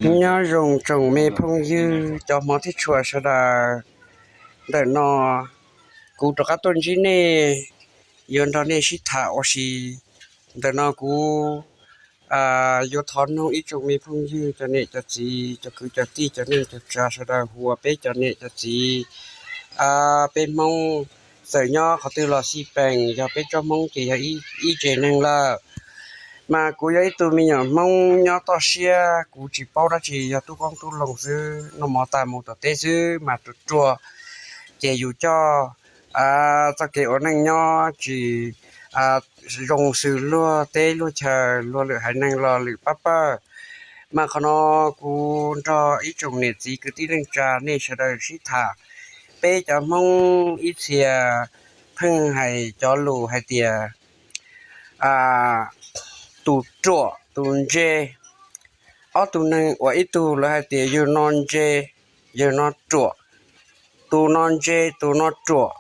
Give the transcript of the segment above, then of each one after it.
Nyob zoo tsoom me phooj ywg cov hmov thiab tshua sawv daws. Ntawm no kuv rov qab tuaj ntsib nej, yuav nrog nej sib tham ua si. Ntawm no kuv yuav thov noog ib tsoom me phooj ywg, cov niam cov txiv, cov kwv cov tij, cov neej cov tsav sawv daws hu ua peb cov niam cov txiv, peb Hmoob txawm nyob qhov twg los xij peem, yog peb tsob Hmoob ces yog ib tsev neeg lawm. Mas kuv yog ib tug me nyuam Hmoob nyob toj siab, kuv tsis paub dab tsi, yog tub qoob tub loo xwb, noj mov tag mus tom teb xwb mas ruam ruam, ces yus coj txoj kev ua neej nyob tsis zoo xws luag teb luag chaw, luag lwm haiv neeg los lwm pab pawg. Mas qhov no kuv nrog ib tsoom niam txiv kwv tij neej tsa nej sawv daws sib tham. Peb cov Hmoob ib txhia pheej hais cov lus hais tias tus ruam tus ntse. Ob tug neeg uas ib tug lawv hais tias yawg no ntse, yawg no ruam, tus no ntse tus no ruam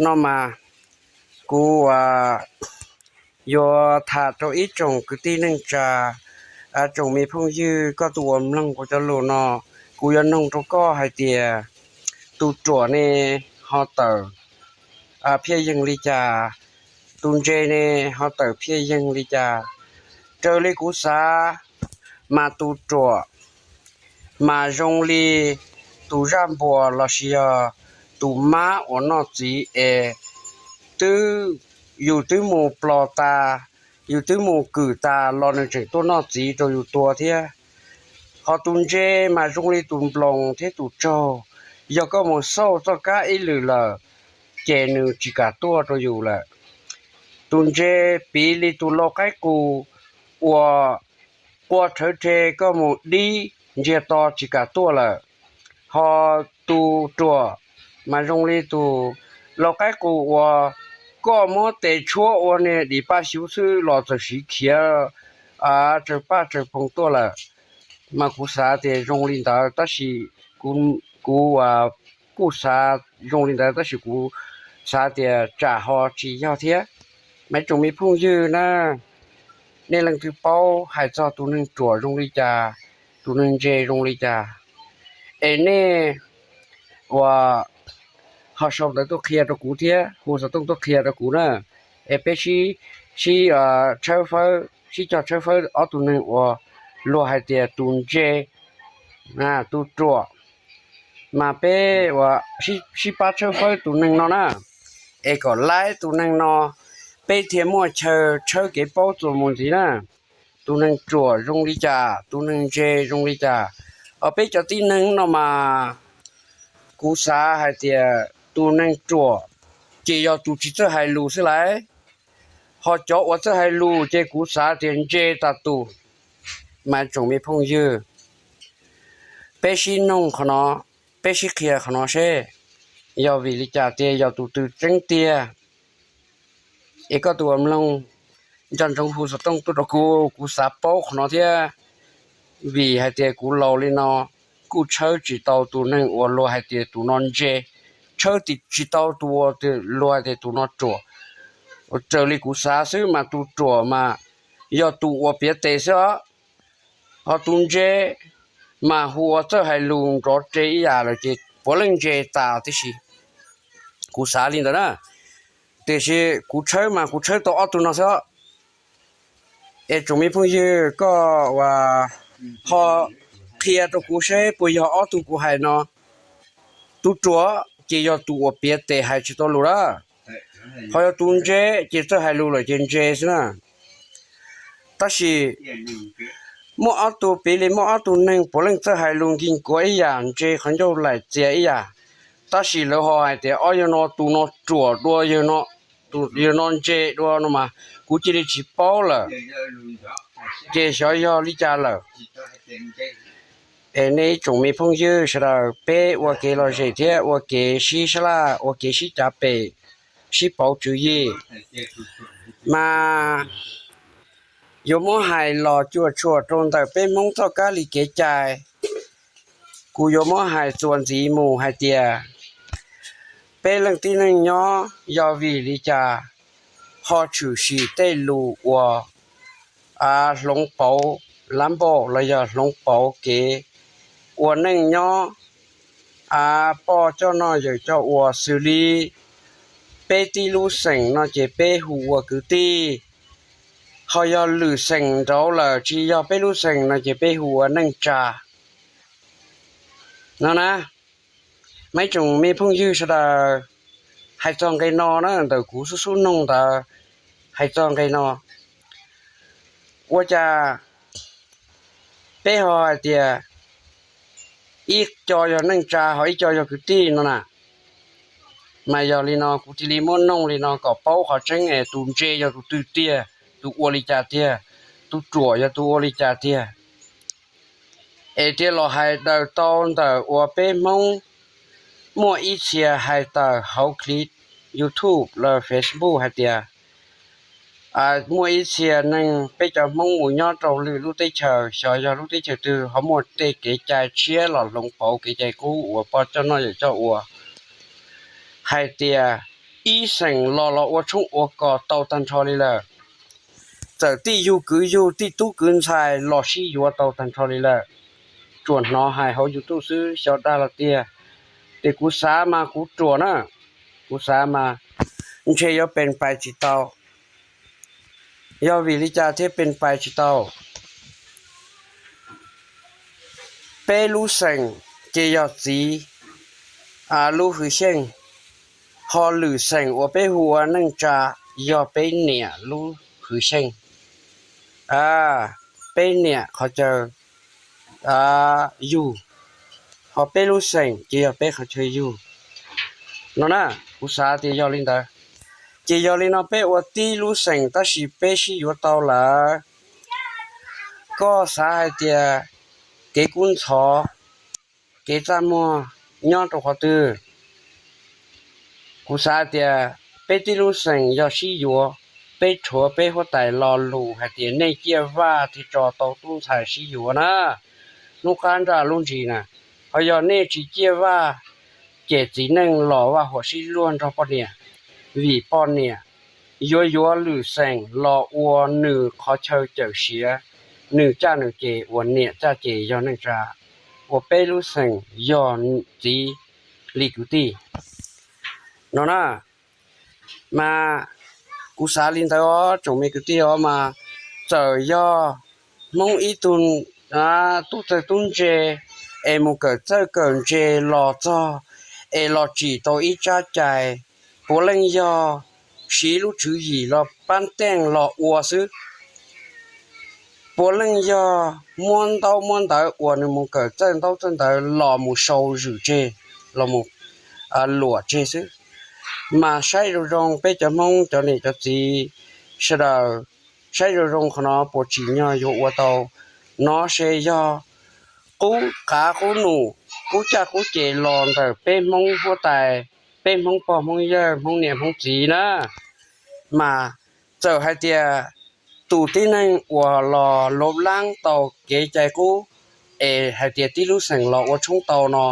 no mas kuv yuav tham rau ib tsoom kwv tij neej tsa, tsoom me phooj ywg, koj tus uas mloog kuv cov lus no, kuv yuav noog rau koj hais tias tus ruam ne ho tawm phiaj yeeg li cas, tus ntse ne ho tawm phiaj yeeg li cas? Raws li kuv xav mas tus ruam mas zoo li tus zaj npuas lossis yog tus mab uas noj txiv es twb, yus twb mus plos tas, yus twb mus kwm tas los nws tseem tuaj noj txiv rau yus tua thiab. Ho tus ntse mas zoo li tus nploos thiab tus tsaug, yog koj mus xauj txoj kab ib lwm lawm ces nws tsis kam tuaj rau yus lawm. Tus ntse piv li tus lau qaib qus uas qua rhawv rhe koj mus dib ntsiag to tsis kam tuaj lawm. Ho tus ruam mas zoo li tus lau qaib qus uas koj muab tes tshuab ua niag dim paj xyuv xwb los txawm siv khiav tsawg paj tsawg phoov tuaj lawm. Mas kuv xav tias zoo li ntawd tab sis kuv kuj xav zoo li ntawd tab sis kuv xav tias tsam ho tsis yog thiab. Mas ib tsoom me phooj ywg na, nej leej twg paub hais txog tus neeg ruam zoo li cas, tus neeg ntse zoo li cas, es nej uas ho sau ntawv tuaj qhia rau kuv thiab hu xov tooj tuaj qhia rau kuv na, es peb sib, sib tshawb fawb, sib cog tshawb fawb ob tug neeg uas luag hais tias tus ntse, tus ruam, mas peb uas sib pab tshawb fawb tus neeg no na, es kom laib tus neeg no, peb thiaj muaj chaw tshawb kev paub txuas mus ntxiv na. Tus neeg ruam zoo li cas, tus neeg ntse zoo li cas? Os, peb cov tib neeg no mas kuv xav hais tias tus neeg ruam ces yog tus tsis txawj hais lus xwb lauj, ho cov uas txawj hais lus ces kuv xav tias ntse tas tus. Mas tsoom me phooj ywg, peb sib noog qhov no, peb sib qhia qhov no seb yog vim li cas tiag, yog tus twg tseeb tiag. Es koj tus uas mloog, nco ntsoov hu xov tooj tuaj rau kuv, kuv xav paub qhov no thiab. Vim hais tias kuv laus li no kuj tshawb tsis tau tus neeg uas luag hais tias tus no ntse, tshawb tsis tau tus uas luag hais tias tus no ruam. Raws li kuv xav xwb mas tus ruam mas yog tus uas piav tes xwb os. Ho tus ntse mas hu ua txawj hais lus nrov res ib yam lawm ces puav leej ntse tas tib si. Kuv xav li ntawd na, tiam sis kuv tshawb mas kuv tshawb tau ob tug no xwb. Es tsoom me phooj ywg, koj uas ho qhia rau kuv seb puas yog ob tug kuv hais no. Tus ruam ces yog tus uas piav tes hais tsis tau lus lawm, ho yog tus ntse ces txawj hais lus lawm ces ntse xwb na. Tab sis muaj ob tug, piv li muaj ob tug neeg puav leej txawj hais lus nkig nkuav ib yam, ntse qhov ncauj laim txias ib yam, tab sis lawv ho hais tias ob yawg no, tus no ruam dua, yawg no ntse dua no mas kuv cia li tsis paub lawm. Ces xyov yog li cas lawm. Es nej ib tsoom me phooj ywg sawv daws, peb ua kev lom zem thiab ua kev sib sab laj, ua kev sib cav pem, sib pauv tswv yim, mas yuav muab hais los cuam tshuam rau ntawm peb Hmoob txoj kab li kev cai. Kuv yuav muab hais txuas ntxiv mus hais tias peb leej tib neeg nyob yog vim li cas ho tshwm sim tej lus uas hloov pauv lav npaum los yog hloov pauv kev ua neej nyob, poj coj noj yawm coj ua xws li peb tib lub xeem no ces peb hu ua kwv tij, ho yog lwm xeem nraud lawm tsis yog peb lub xeem no ces peb hu ua neej tsa no na. Maiv tsoom me phooj ywg sawv daws, hais txog nqe no na, ntawm kuv xub xub noog ntawd, hais txog nqe no, ua cas peb ho hais tias ib co yog neej tsa ho ib co yog kwv tij no na? Mas yog li no kuv thiaj li muab noog li no kom paub qhov tseeb es tus ntse yog tus twg tiag, tus ua li cas tiag, tus ruam yog tus ua li cas tiag. Es thiaj los hais daws tau ntawm uas peb Hmoob muaj ib txhia hais tawm hauv clip YouTube los Facebook hais tias muaj ib txhia neeg peb cov Hmoob mus nyob rau lwm lub teb chaws, xyov yog lub teb chaws twg ho muaj tej kev cai tshiab los hloov pauv kev cai qub uas poj coj noj yawm coj ua, hais tias ib xeem los los ua tshoob ua kos tau tag nrho li lawm. Txawm tij yug kwv yug, tij tub kwv ntxhais los sib yuav tau tag nrho li lawm. Tsuas hnov hais hauv YouTube xwb, xyov dag los tiag. Ces kuv xav mas kuv ruam na, kuv xav mas ntshe yuav pes pais tsis tau. Yog vim li cas thiaj pes pais tsis tau? Peb lub xeem ces yog txiv lub hwv xyeej, ho lwm xeem uas peb hu ua neej tsa yog peb niam lub hwv xyeej, peb niam qhov chaw yug, ho peb lub xeem ces yog peb qhov chaw yug no na. Kuv xav tias yog li ntawd. Ces yog li no peb ua tib lub xeem tab sis peb sib yuav tau lawm. Koj xav hais tias kev kub ntxhov, kev txaj muag nyob rau qhov twg? Kuv xav tias peb tib lub xeem yog sib yuav, peb rhuav peb huab tais lo lus hais tias nej ciaj vaj thiaj tso tau tub ntxhais sib yuav na. Hnub qab nraj lub ntsis na, ho yog nej tsis ciaj vaj, ces txiv neej los vaj huam sib luag nrog poj niam, vim poj niam yuav yuav lwm xeem los ua nws qhov chaw cawm siav, nws caj nws ces uas niam caj ces yog neej tsa, uas peb lub xeem yog txiv li kwv tij no na. Mas kuv xav li ntawd os tsoom me kwv tij os, mas txawm yog Hmoob ib tug tub txawj tub ntse es mus kawm txawj kawm ntse los txog es los tsim tau ib tsab cai, puav leej yog siv lub tswv yim los pab teej los ua xwb. Puav leej yog muab ntaub muab ntawv uas nws mus kawm txawj ntaub txawj ntawv los mus sau zwm tseg, los mus luam tseg xwb. Mas saib zoo zoo peb cov Hmoob cov niam cov txiv sawv daws, saib zoo zoo qhov no puas tsim nyog yuav ua tau no, ces yog qub qav qub num, qub caj qub ces los ntawm peb Hmoob huab tais, peb Hmoob pog Hmoob yawg, Hmoob niam Hmoob txiv na. Mas txawm hais tias tus tib neeg uas los lov lab tau kev cai qub es hais tias tib lub xeem los ua tshoob tau no,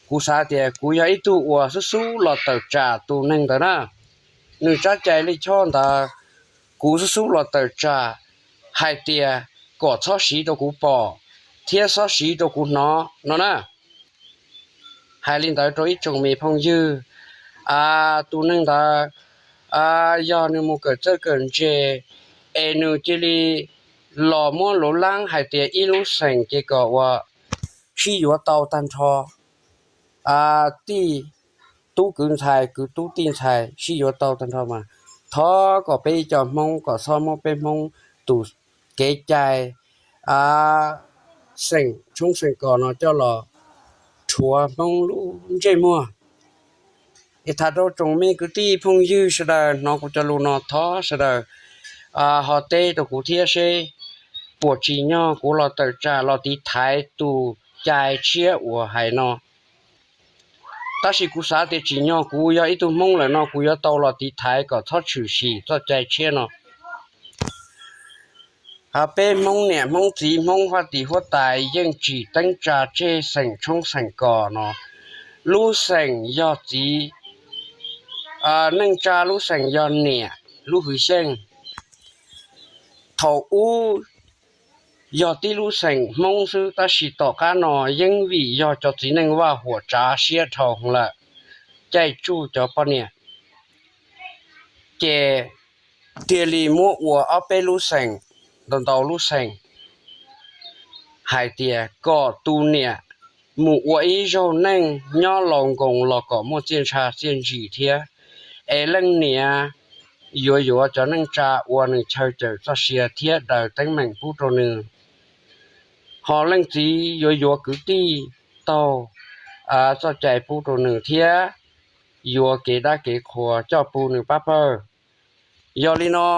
kuv xav tias kuv yog ib tug uas xub xub los tawm tsam tus neeg ntawd na. Nws tsab cai lij choj ntawd, kuv xub xub los tawm tsam hais tias kom txhob siv rau kuv pom thiab txhob siv rau kuv hnov no na. Hais li ntawd rau ib tsoom me phooj ywg, tus neeg ntawd yog nws mus kawm txawj kawm ntse es nws cia li los muab lov lab hais tias ib lub xeem ces kom ua sib yuav tau tag nrho, tij tub kwv ntxhais, kwv tub tij ntxhais sib yuav tau tag nrho mas thov kom peb ib co Hmoob kom txhob muab peb Hmoob tus kev cai xeem tshoob xeem kos no coj los rhuav Hmoob lub ntsej muag. Es tham rau tsoom me kwv tij phooj ywg sawv daws hnov kuv cov lus no thov sawv daws ho teb rau kuv thiab seb puas tsim nyog kuv los tawm tsam los tiv thaiv tus cai tshiab uas hais no. Tab sis kuv xav tias tsim nyog kuv yog ib tug Hmoob lawm no kuv yuav tau los tiv thaiv kom txhob tshwm sim txoj cai tshiab no. Peb Hmoob niam Hmoob txiv Hmoob huab tais huab tais yeej tsim teeb tsa tseg xeem tshoob xeem kos no. Lub xeem yog txiv, neej tsa lub xeem yog niam lub hwv xyeej. Thaum ub yog tib lub xeem Hmoob xwb, tab sis tom qab no yeej vim yog cov txiv neej vaj huam tsav siab dhau lawm, caij tsuj cov poj niam, ces thiaj li muab ua ob peb lub xeem, ntau ntau lub xeem, hais tias kom tus niam mus ua ib zaug neej nyob laus nkoos los kom muaj txiaj ntsha txiaj ntsim thiab, es leej niam yuav yuav cov neej tsa ua nws chaw cawm txoj sia thiab daws teeb meem pub rau nws. Ho leej txiv yuav yuav kwv tij taug txoj cai pub rau nws thiab yuav kev dab kev qhuas coj pub nws pab pawg. Yog li no,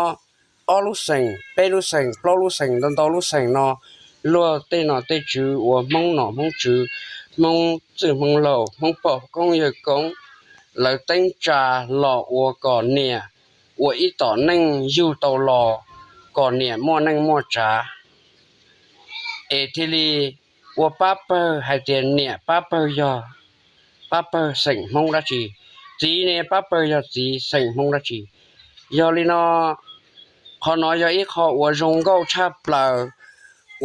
ob lub xeem, peb lub xeem, plaub lub xeem, ntau ntau lub xeem no, luag tej nom tej tswv uas Hmoob nom Hmoob tswv, Hmoob txwj Hmoob laus, Hmoob pog koob yawg koob, lawv teeb tsa los ua kom niam ua ib tom neej yug tau los kom niam muaj neej muaj tsav, es thiaj li ua pab pawg hais tias niam pab pawg yog pab pawg xeem Hmoob dab tsi, txiv ne pab pawg yog txiv xeem Hmoob dab tsi. Yog li no, qhov no yog ib qho uas zoo nkauj tshaj plaws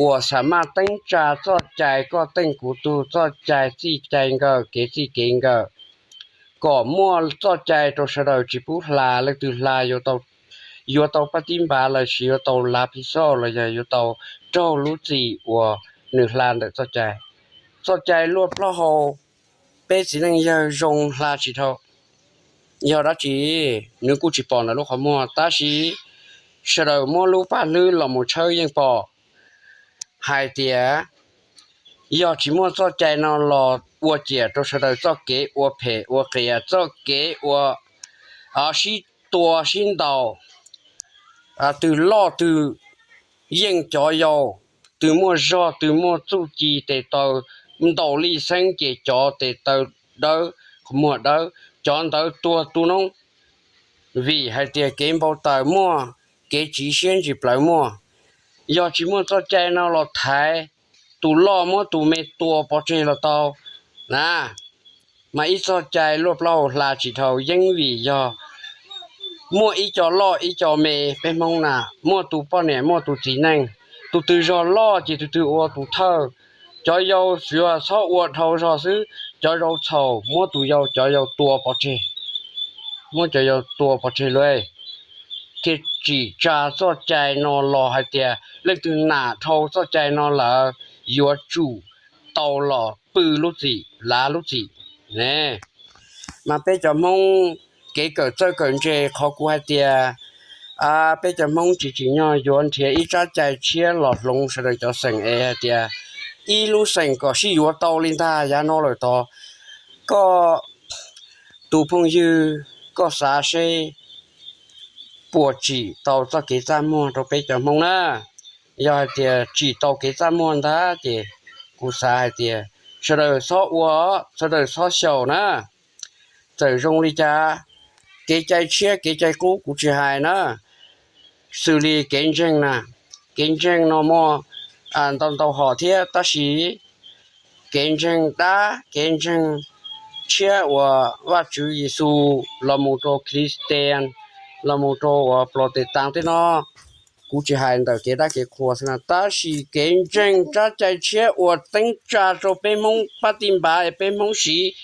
uas xa maj teeb tsa txoj cai koj teej kuv tug, txoj cai txij cai nkawm kev txij kev nkawm, kom muaj txoj cai rau sawv daws tsis pub hla, leej twg hla yuav tau pab tib npav los sis yuav tau lav phiv xoj los yog yuav tau raug lub txim uas nws hla ntawm txoj cai. Txoj cai luaj plaub hau peb txiv neej yawg zoo hla tsis dhau. Yog dab tsi? Nws kuj tsis pom ntawm lub qhov muag tab sis sawv daws muab lub paj hlwb los mus tshawb yeej pom hais tias yog tsis muaj txoj cai no los ua ciam rau sawv daws txoj kev ua phem ua qias, txoj kev ua sib tua sib ntaus, twg loj twg yeej cov yau, twg muaj zog twg muaj txuj ci tes taw ntaus li xeeb ces cov tes taw dawb, muag dawb, cov ntawd tuag tu noob, vim hais tias kev npau taws muaj, kev tsiv siab ntsis plawv muaj. Yog tsis muaj txoj cai no los thaiv, tus loj muab tus me tua pov tseg los tau na. Mas ib txoj cai luaj plaub hau hla tsis dhau yeeb vim yog muaj ib co loj ib co me, peb Hmoob na, muaj tus poj niam muaj tus txiv neej, tus twg zog loj ces tus twg ua tus thawj. Cov yau xyuas txhob ua dhau zog xwb, cov yau txhaum muab tus yau, cov yau tua pov tseg, muab cov yau tua pov tseg lauj. Thiaj tsim tsa txoj cai no los hais tias leej twg nam dhau txoj cai no lawm yuav tsum tau los pw lub txim, lav lub txim ne. Mas peb cov Hmoob kev kawm txawj kawm ntse, qhov kuv hais tias peb cov Hmoob tsis tsim nyog yuav nrhiav ib tsab cai tshiab los hloov sawv daws cov xeem es hais tias ib lub xeem kom sib yuav tau li ntag. Yav no lawm tod, koj tus phooj ywg, koj xav seb puas tsim tau txoj kev txaj muag rau peb cov Hmoob na. Yog hais tias tsim tau kev txaj muag ntag ces kuv xav hais tias sawv daws txhob ua, sawv daws txhob xyaum na. Txawm zoo li cas, kev cai tshiab kev cai qub kuv tsis hais na, xws li kev ntseeg na, kev ntseeg no muaj ntau ntau hom thiab, tab sis kev ntseeg dab, kev ntseeg tshiab uas Vajtswv Yexus los mus rau Khristian, los mus rau uas Plotextaan tej no, kuv tsis hais ntawm kev dab kev qhua xwb na, tab sis kev ntseeg tsab cai tshiab uas teeb tsa rau peb Hmoob pab tij npav es peb Hmoob siv,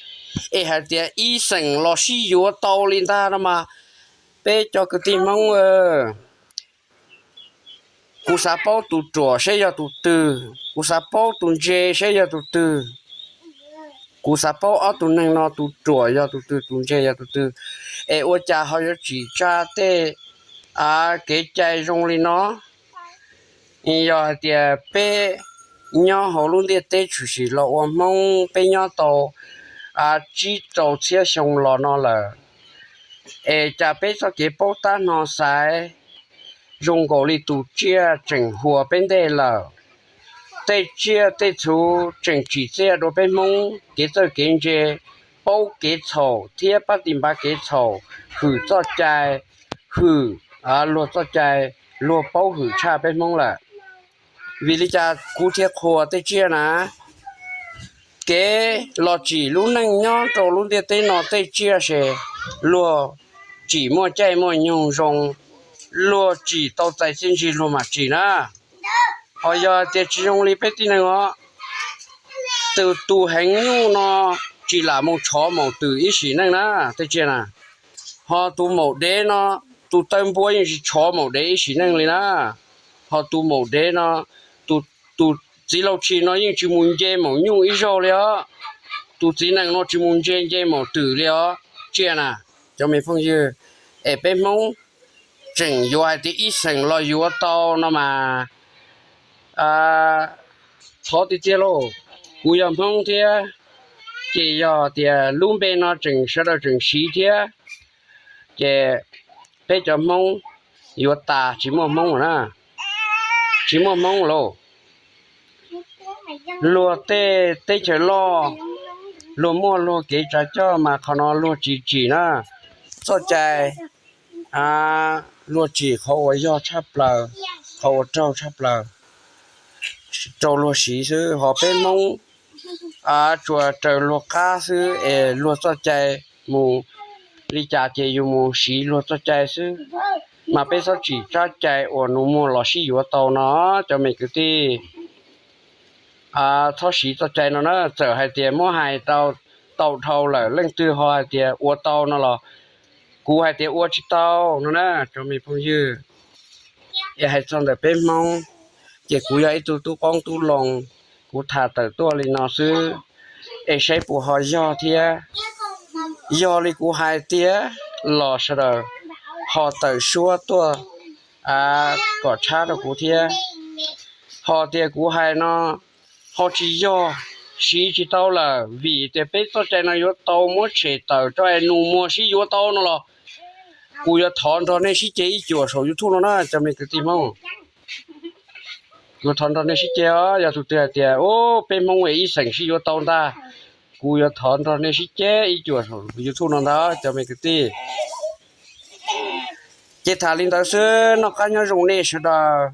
es hais tias ib xeem los sib yuav tau li ntag no mas, peb cov kwv tij Hmoob, kuv xav paub tus ruam seb yog tus twg, kuv xav paub tus ntse seb yog tus twg, kuv xav paub ob tug neeg no tus ruam yog tus twg, tus ntse yog tus twg, es ua cas ho yuav tsim tsa tej kev cai zoo li no. Yog hais tias peb nyob hauv lub ntiaj teb tshwm sim los ua Hmoob, peb nyob tau tsib rau txhiab xyoo los no lawm, es cas peb txoj kev paub tab hno xaiv zoo nkaus li tus tsiaj tseem huas peb ntej lawm. Tej tsiaj tej txhu tseem tsim txiaj dua peb Hmoob kev txawj kev ntse, paub kev txhaum thiab pab tij npav kev txhaum, hwm txoj cai, hwm luag txoj cai, luag paub hwm tshaj peb Hmoob lawm. Vim li cas kuv thiaj qhuas tej tsiaj na? Kev los tsim lub neej nyob rau lub ntiaj teb no tej tsiaj se luag tsim muaj caij muaj nyoog zoo, luag tsim tau txais txiaj ntsig luag mam tsim na. Ho yog tias tsis zoo li peb tib neeg os, tus tus heev nyuj no tsis lam mus tshov maum twm ib sim neej na, tej tsiaj na. Ho tus maum dev no, tus tawg npua yeej tsis tshov maum dev ib sim neej li na. Ho tus maum dev no, tus, tus txiv laug tshis no yeej tsis mus nce maum nyuj ib zaug li os. Tus txiv nees no tsis mus nce nce maum twm li os, tsiaj na, cov me phooj ywg. Es peb Hmoob tseem yuav hais tias ib xeem los yuav tau no mas, thov tiag tiag lauj. Kuv yog Hmoob thiab, ces yog tias lub npe no tseem sawv daws tseem siv thiab, ces peb cov Hmoob yuav tas tsis muaj Hmoob na, tsis muaj Hmoob lauj. Luag tej teb chaws loj, luag muaj luag kev tsav coj mas qhov no luag tsis tsim na. Txoj cai luag tsim qhov uas yog tshaj plaws, qhov uas raug tshaj plaws rau luag siv xwb. Ho peb Hmoob tsuas raws luag qab xwb es luag txoj cai mus li cas ces yus mus siv luag txoj cai xwb. Mas peb txhob tsim txoj cai uas nus muag los sib yuav tau no, cov me kwv tij. Txhob siv txoj cai no na, txawm hais tias muab hais tau dhau lawm leej twg ho hais tias ua tau no los kuv hais tias ua tsis tau no na, cov me phooj ywg. Es hais txog ntawm peb Hmoob, ces kuv yog ib tug tub qoob tub loo, kuv tham tawm tuaj li no xwb, es saib puas ho yog thiab. Yog li kuv hais tiag los sawv daws ho tawm suab tuaj kom tshab rau kuv thiab. Ho tias kuv hais no ho tsis yog, siv tsis tau lawm, vim tias peb txoj cai no yuav tau muab tshem tawm rau es nus muag sib yuav tau no los kuv yuav thov nrog nej sib ceg ib cuam saum YouTube no na, cov me kwv tij Hmoob. Kuv thov nrog nej sib ceg os, yog tus twg hais tias, u, peb Hmoob es ib xeem sib yuav tau ntag, kuv yuav thov nrog nej sib ceg ib cuam saum YouTube no ntag, cov me kwv tij. Ces tham li ntawd xwb, noj qab nyob zoo nej sawv daws.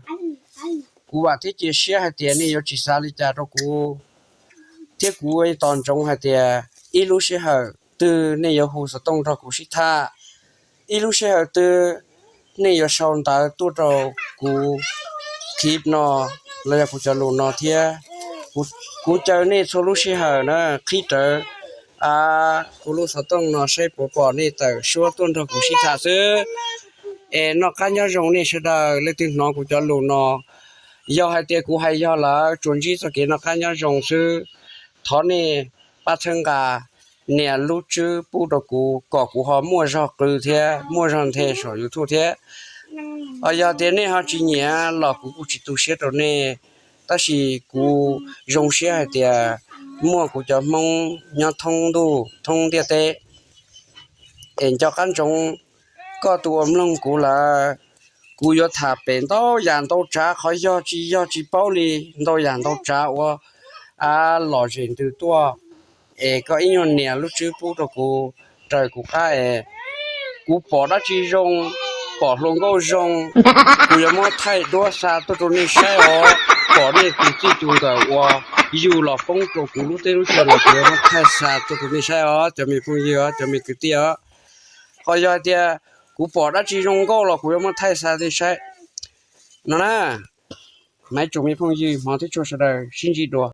Kuv vam thiab cia siab hais tias nej yuav tsis xav li cas rau kuv, thiab kuv tos ntsoov hais tias ib lub sij hawm twg nej yuav hu xov tooj nrog kuv sib tham, ib lub sij hawm twg nej yuav sau ntawv tuaj rau kuv clip no los yog kuv cov lus no thiab. Kuv caw nej txhua lub sij hawm na qhib rawv kuv lub xov tooj no saib puas pom nej tawm suab tuaj nrog kuv sib tham xwb. Es noj qab nyob zoo nej sawv daws, leej twg hnov kuv cov lus no, yog hais tias kuv hais yog lawm tsuas ntsib txoj kev noj qab nyob zoo xwb, thov nej pab txhawb nqa nias lub tswb pub rau kuv kom kuv ho muaj zog qw thiab muaj zog nthe saum YouTube thiab. Ho yog tias nej ho tsis nyiam los kuv kuj tsis tu siab rau nej, tab sis kuv zoo siab hais tias muaj kuv cov Hmoob nyob thoob ntuj thoob ntiaj teb. Es nco qab ntsoov koj tus uas mloog kuv lawm, kuv yuav tham pem ntau yam ntau tsav, qhov yog tsis yog tsis paub li, ntau yam ntau tsav uas lom zem ntws tuaj. Es koj ib nyuag nias lub tswb pub rau kuv, raws kuv qab es kuv pom dab tsi zoo, pom hluas nkauj zoo, kuv yuav muab thaij duab xa tuaj rau nej saib os. Pom nej tus txij tus nkawm uas yug los poob rau kuv lub teb lub chaw los kuv yuav muab thaij xa tuaj rau nej saib os, cov me phooj ywg os, cov me kwv tij os. Ho yog hais tias kuv pom dab tsi zoo nkauj los kuv yuav muab thaij xa nej saib no na. Maiv tsoom me phooj ywg hmov thiab tshua sawv daws sib ntsib dua.